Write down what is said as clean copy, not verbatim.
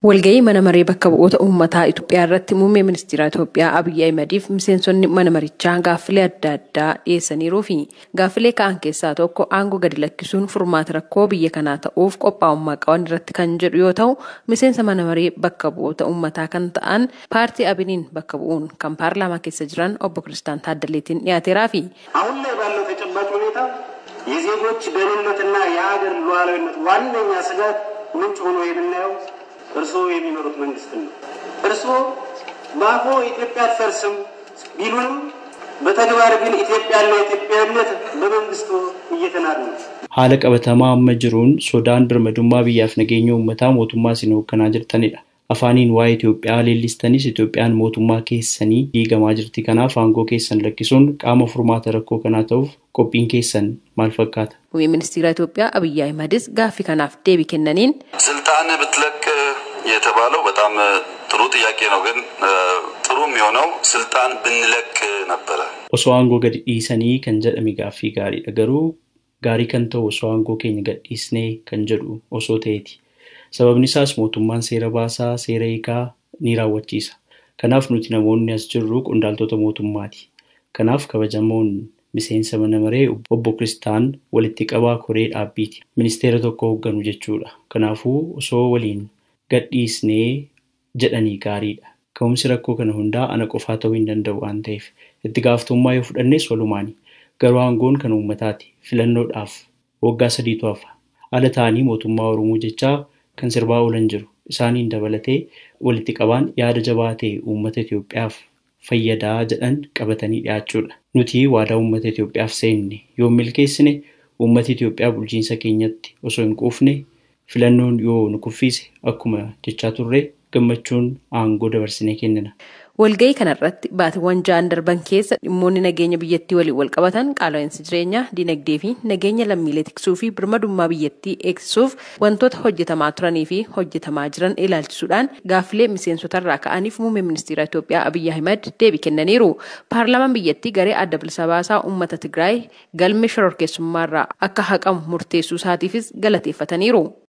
Walga'ii mana maree bakka bu'oota uummataa Itoophiyaa irratti muummee ministeera Itoophiyaa Abiyyi Ahimadiif miseensonni mana marichaa gaaffilee adda addaa dhiyeessaniiruu fi gaaffilee ka'an keessaa tokko aangoo gadi lakkisuun furmaata rakkoo biyya kanaa ta'uuf qophaa'ummaa qaban irratti kan jedhu yoo ta'u, miseensa mana maree bakka bu'oota uummataa kan ta'an paartii Abiniin bakka bu'uun kan paarlaamaa keessa jiran obbo Kiristaan Taaddaleetiin dhiyaateeraa fi አሁን ላይ ባለው ተጨባጭ ሁኔታ የዜጎች ደህንነትና የሀገር ሉዓላዊነት ዋነኛ ስጋት ምንጭ ሆኖ የምናየው እርስዎ የሚመሩት መንግስት ነው። እርስዎ በአፎ ኢትዮጵያ አትፈርስም ቢሉንም በተግባር ግን ኢትዮጵያና ኢትዮጵያዊነት በመንግስቱ እየተናዱ ነው። Haala qabatamaa amma jiruun sodaan birmadummaa biyyaaf nageenya uummataa mootummaa isin hoogganaa jirtanidha. Afaaniin waa'ee Itoophiyaa leellistanis Itoophiyaan mootummaa keessanii diigamaa jirti. Kanaaf aangoo keessan lakkisuun qaama furmaata rakkoo kanaa ta'uuf qophiin keessan maal fakkaata? Muummee ministeera Itoophiyaa Abiyyi Ahimedis gaaffii kanaaf deebii kennaniin ስልጣን ብትለቅ የተባለው በጣም ጥሩ ጥያቄ ነው። ግን ጥሩ የሚሆነው ስልጣን ብንለቅ ነበረ። Osoo aangoo gadi dhiisanii kan jedhame gaaffii gaariidha. Garuu gaarii kan ta'u osoo aangoo keenya gad dhiisnee kan jedhu osoo ta'eeti. Sababni isaas mootummaan seera baasaa, seera hiikaa ni raawwachiisa. Kanaaf nuti namoonni as jirru qondaaltota mootummaati. Kanaaf kabajamoon miseensa mana maree obbo Kiristaan walitti qabaa koree dhaabbiiti. Ministeera tokko hoogganu jechuudha. Kanaafuu osoo waliin gad dhiisnee jedhanii gaariidha. Ka'umsi rakkoo kana hundaa ana qofaa ta'uu hin danda'u waan ta'eef itti gaafatamummaa yoo fudhannes walumaani. Garuu aangoon kan uummataati. Filannoodhaaf waggaa sadiitu hafa. Ala ta'anii mootummaa Oromoo jechaa kan sirbaa oolan jiru. Isaaniin dabalatee walitti qabaan yaada jabaa ta'e uummata Itoophiyaaf fayyadaa jedhan qabatanii dhiyaachuudha. Nuti waadaa uummata Itoophiyaaf seenne yoo milkeessine uummata Itoophiyaa bulchiinsa keenyatti osoo hin quufne filannoon yoo nu kuffise akkuma jechaa turre gammachuun aangoo dabarsinee kennina. Walga'ii kanarratti baatiiwwan 6 darban keessa dhimmoonni nageenya biyyattii waliin wal qabatan qaala'insa jireenyaa, dinagdee fi nageenya lammiilee tiksuu fi birmadummaa biyyattii eegsisuuf wantoota hojjetamaa turanii fi hojjetamaa jiran ilaalchisuudhaan gaaffilee miseensotarraa ka'aniif muummee ministeera Itoophiyaa Abiyyi Ahimad deebii kennaniiru. Paarlaamaan biyyattii garee adda bilisa baasaa uummata Tigraay galmee shororkeessummaarraa akka haqamu murteessuu isaatiifis galateeffataniiru.